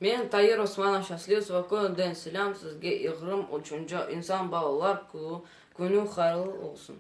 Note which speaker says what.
Speaker 1: Men, Tair Osmanov, Şçastlivtsevo köyünden selâm sizge 23-nci insan balalar künü hayırlı olsun.